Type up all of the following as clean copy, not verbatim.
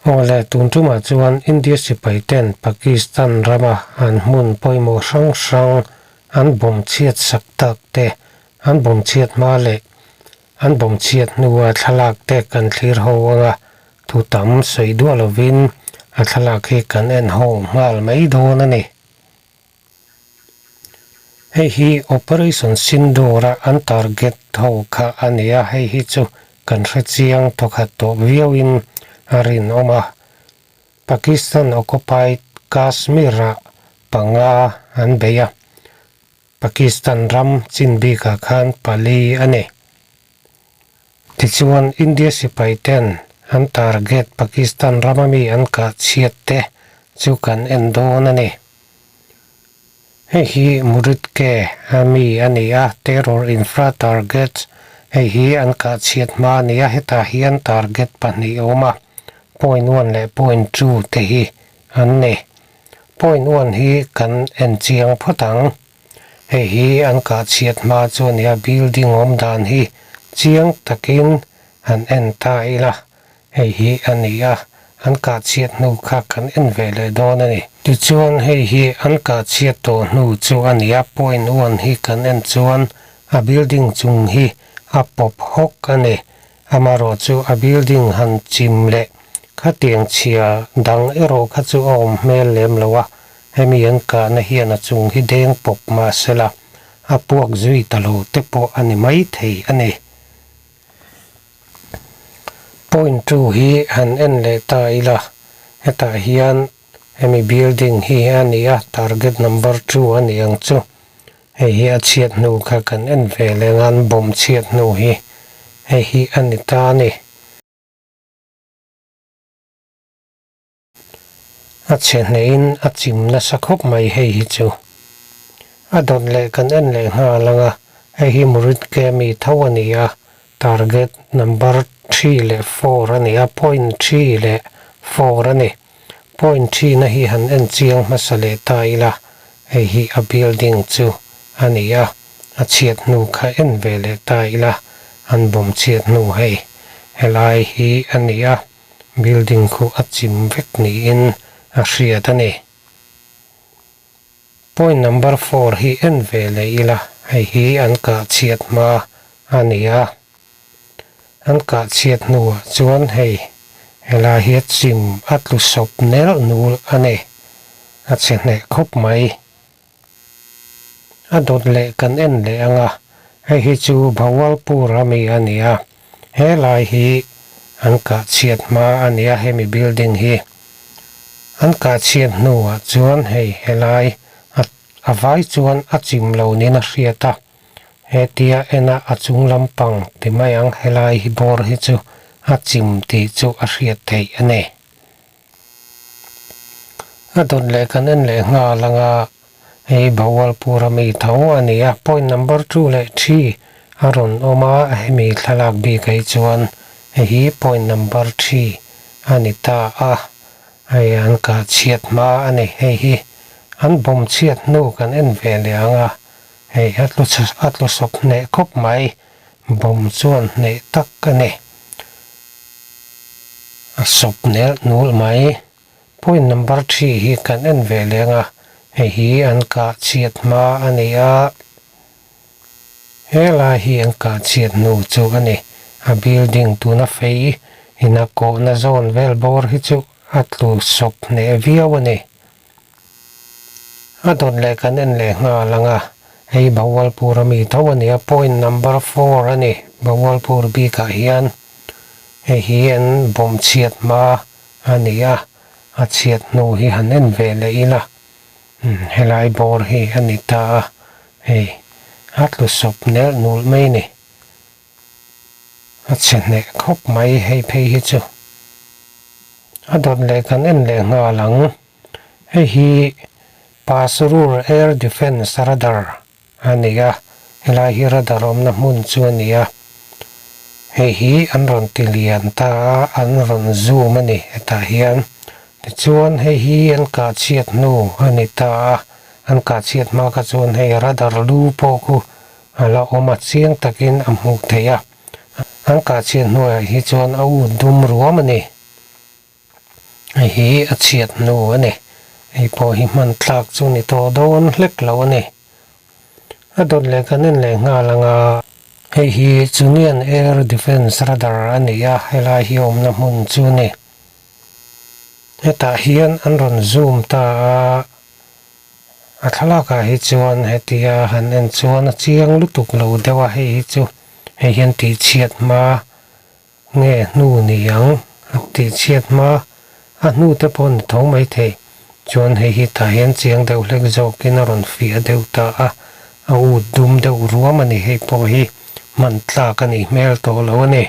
Aw le, tun tumah chuan India sipai ten Pakistan rama an hmun pawimawh hrang hrang an bawm chhiat sak tak te, an bawm chhiat hma leh an bawm chhiat hnua thlalak te kan thlir ho anga thu tam sawi duah lovin a thlalak hi kan en ho nghal mai dawn a ni. Hei hi Operation Sindoor-a an target ho kha a ni a, hei hi chu kan hre chiang thawkhat tawh viauin a rinawm a. Pakistan occupied Kashmir-ah panga an bei a, Pakistan ram chin bikah khan pali a ni. Tichuan, India sipai ten an target Pakistan rama mi an kah chhiat te chu kan en dawn a ni. Hei hi Muridke a mi a ni a, Terror Infra Targets, hei hi an kah chhiat hma a ni a, hetah hian target pahnih a awm a, point one leh point two te hi an ni. Point one hi kan en chiang phawt ang. Hei hi an kah chhiat hma chu a nia, building awm dan hi chiang takin han en ta ila, hei hi a ni a, an kah chhiat hnu kha kan en ve leh dawn a ni. Tichuan hei hi an kah chhiat tawh hnu chu a nia, point one hi kan en chuan a building chung hi a pawp hawk a ni, amarawh chu a building han chim leh khatiang chhia dang erawh kha chu a awm hmel lem lo a, Hemi an kahna hian a chung hi deng pawp mah sela, a puak zui ta lo te pawh a ni mai thei a ni. Point two hi han en leh ta ila, hetah hian hemi building hi a ni a, target number two a ni ang chu. Hei hi a chhiat hnu kha kan en ve leh ang, an bomb chhiat hnu hi hei hi a ni ta a ni. A chhe hneihin a chim nasa khawp mai hei hi chu. A dawt leh kan en leh nghal ang a, hei hi Muridke mi tho a ni a, target number three leh four a ni a, point three leh four a ni. Point three na hi han en chiang hmasa leh ta ila, hei hi a building chu a ni a, a chhiat hnu kha en ve leh ta ila, an bawm chhiat hnu hei helai hi a ni a. Building khu a chim vek niin a hriat a ni. Point number four hi en ve leh ila, hei hi an kah chhiat hma a ni a. An kah chhiat hnuah chuan hei helai hi a chim a tlu sawp nelh nul a ni. A chhe hneh khawp mai. A dawt leh kan en leh ang a, hei hi chu Bhawalpur a mi a ni a, he lai hi an kah chhiat hma a ni a hemi building hi. An kah chhiat hnuah chuan hei helai a a vai chuan a chim lo niin a hriat a, hetia ena a chung lampang ti mai ang helai hi bawr hi chu a chim tih chu a hriat theih a ni. A dawt leh kan en leh nghal ang a, hei Bhawalpur a mi tho a ni a, point number two leh three a rawn awm a, hemi thlalak bik ah hi chuan hei hi point number three a ni ta a, hei an kah chhiat hma a ni, hei hi an bawm chhiat hnu kan en ve leh ang a, hei a tlu a tlu sawp hneh khawp mai, bawm chuan hneh tak a ni. A sawp nelh nul mai. Point number three hi kan en ve leng a, hei hi an kah chhiat hma a ni a, helai hi an kah chhiat hnu chu a ni. A building tuna fei ina kawhna zawn vel bawr hi chu a tlu sawp hneh viau a ni. A dawt leh kan en leh nghal ang a, hei Bhawalpur ami tho a ni a, point number four a ni Bhawalpur bikah hian hei hi an bawm chhiat hma a ni a, a chhiat hnu hi han en ve leh ila helai bawr hi a ni ta a, hei a tlu sawp nelh nulh mai a ni. A chhe hneh khawp mai hei phei hi chu a dawt leh kan en leh nghal ang. Hei hi Pasrur Air Defence Radar a ni a, helai hi radar awmna hmun chu a ni a. Hei hi an rawn ti lian ta a, an rawn zoom a ni hetah hian. Tichuan hei hi an kah chhiat hnu a ni ta a, an kah chhiat hma kha chuan hei radar lu pawh khu a la awm a, chiang takin a hmuh theih a. An kah chhiat hnuaiah hi chuan a ut dum ruam a ni. Hei hi a chhiat hnu a ni. Hei pawh hi hman tlak chu ni tawh dawn hlek lo a ni. A dawt leh kan en leh nghal ang a. Hei hi Chunian Air Defence Radar a ni a, helai hi awmna hmun chu a ni. Hetah hian an rawn zoom ta a, a thlalakah hi chuan hetia han en chuan a chiang lutuk lo deuh a, hei hi chu hei hian tihchhiat hma Nge hnu ni ang? A tih chhiat hma a hnu te pawh ni tho mai thei. Chuan hei hi tah hian chiang deuh hlek zawkin a rawn fiah deuh ta a, a ut dum deuh ruam a ni hei pawh hi hman tlak a nih hmel tawh lo a ni.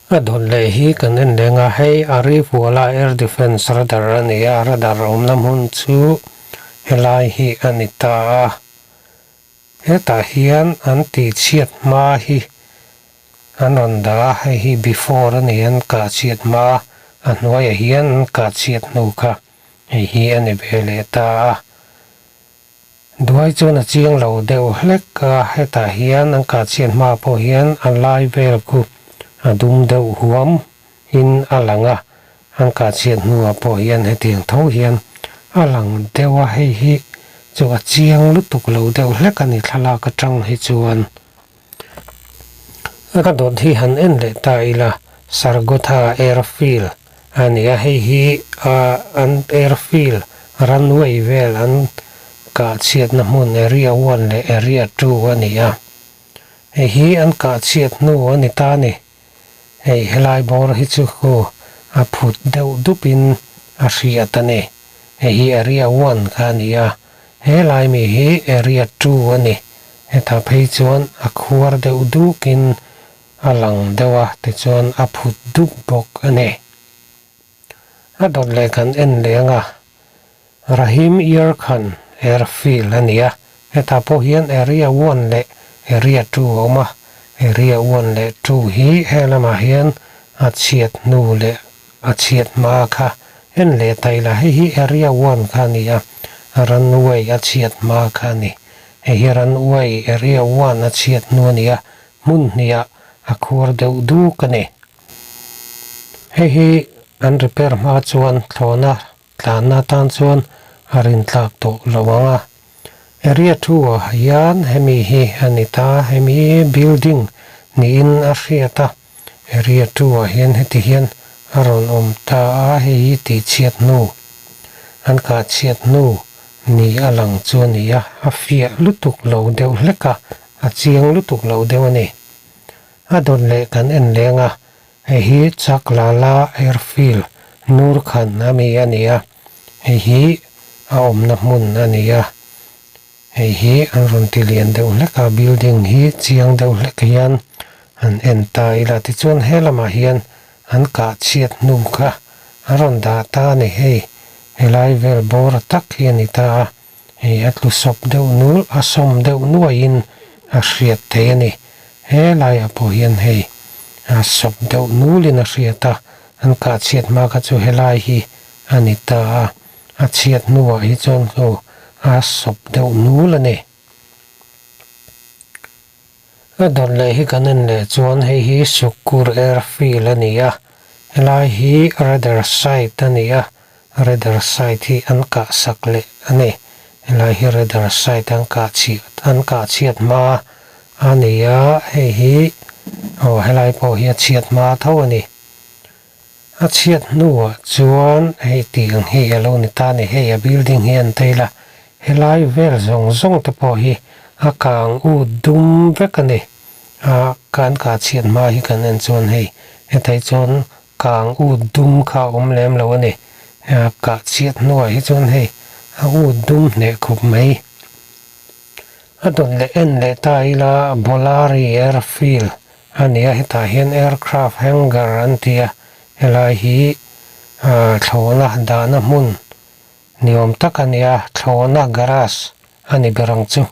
A dawt leh hi kan en leng a, hei Arif Wala Air Defence Radar a ni a, radar awmna hmun chu helai hi a ni ta a. Hetah hian an tihchhiat hma hi an rawn dah a, hei hi before a ni, an kahchhiat hma a hnuaiah hian an kahchhiat hnu kha hei hi a ni ve leh ta a. Duai chuan a chiang lo deuh hlek a, hetah hian an kahchhiat hma pawh hian a lai vel khu a dum deuh huam in a lang a, an kahchhiat hnuah pawh hian hetiang tho hian a lang deuh a, hei hi chu a chiang lutuk lo deuh hlek a ni thlalak atang hi chuan. Ka dawt hi han en leh ta ila, Sargotha Airfield a ni a, hei hi an airfield runway vel an kahchhiatna hmun area one leh area two a ni a, hei hi an kahchhiat hnu a ni ta a ni. Hei helai bawr hi chu hu a phut deuh dupin a hriat a ni. Hei hi area one kha a ni a, helai mi hi area two a ni. Hetah phei chuan a khuar deuh dukin a lang deuh a, tichuan a phut dup bawk a ni. A dawt leh kan en leng a, Rahim Yar Khan Airfield a ni a, hetah pawh hian Area one leh Area two a awm a, Area one leh two hi he lamah hian a chhiat hnu leh a chhiat hma kha en leh ta ila, hei hi Area one kha a ni a, runway a chhiat hma kha a ni, hei hi runway Area one a chhiat hnu a ni a, hmun hnih ah a khuar deuh duk a ni. Hei hi an repair hma chuan thlawhna Tlanna atan chuan a rintlak tawh lo ang a. Area two ah hian hemi hi a ni ta, hemi building niin a hriat a. Area two ah hian heti hian a rawn awm ta a, hei hi tihchhiat hnu, an kahchhiat hnu ni a lang chu a ni a, a fiah lutuk lo deuh hlek a, a chiang lutuk lo deuh a ni. A dawt leh kan en leng a, Hei hi Chaklala Airfield Nur Khan a mi a ni a, hei hi a awmna hmun a ni a, hei hi an rawn ti lian deuh hlek a, building hi chiang deuh hlek hian an en ta ila tichuan he lamah hian an kah chhiat hnu kha a rawn dah ta a ni hei, helai vel bawr tak hi a ni ta a, hei a tlu sawp deuh nul a sawm deuh nuaiin a hriat thei a ni. He laiah pawh hian hei a sawp deuh nulin a hriat a, an kah chhiat hma kha chu helai hi a ni ta a, a chhiat hnuah hi chuan ho a sawp deuh nul a ni. A dawt leh hi kan en leh chuan hei hi Sukkur Airfield a ni a, helai hi radar site a ni a, radar site hi an kah sak leh a ni. Helai hi radar site an kah chhiat an kah chhiat hma a ni a, hei hi aw helai pawh hi a chhiat hma tho a ni. A chhiat hnuah chuan hei tih ang hi a lo ni ta a ni, hei a building hi an tail a, helai vel zawng zawng te pawh hi a kang ut dum vek a ni. A kan kah chhiat hma hi kan en chuan hei hetah hi chuan kang ut dum kha a awm lem lo a ni. A kah chhiat hnuah hi chuan hei a ut dum hneh khawp mai. A dawt leh en leh ta ila Bolari Airfield a ni a, hetah hian aircraft hangar an ti a, helai hi thlawhna dahna hmun ni awm tak a ni a, thlawhna garage a ni ber ang chu.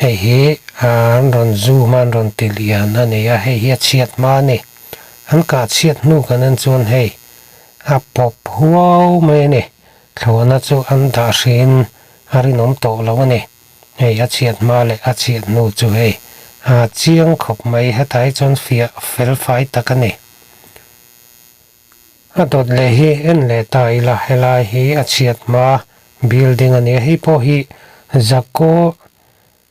Hei hi an rawn zoom a, an rawn ti lian a ni a, hei hi a chhiat hma a ni. An kah chhiat hnu kan en chuan hei a pawp huau mai a ni. Thlawhna chu an dah hriin a rinawm tawh lo a ni. Hei a chhiat hma leh a chhiat hnu chu hei a chiang khawp mai, hetah hi chuan fiah fel fai tak a ni. A dawt leh hi en leh ta ila helai hi a chhiat hma building a nia hei pawh hi Zako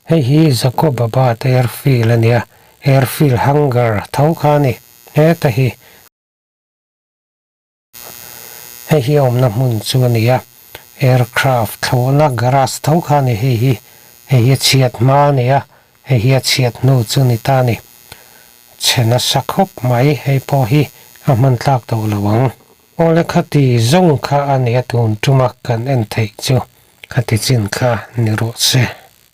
hei hi Jacobabad airfield a nia airfield hangar tho kha a ni heta hi. Hei hi a awmna hmun chu a ni a, aircraft thlawhna garage tho kha a ni hei hi, hei hi a chhiat hma a ni a, hei hi a chhiat hnu chu ni ta a ni. Chhe nasa khawp mai hei pawh hi a hman tlak tawh lo ang. Awle khati zawng kha a ni a tun tuma kan en theih chu khati chin kha ni rawh se.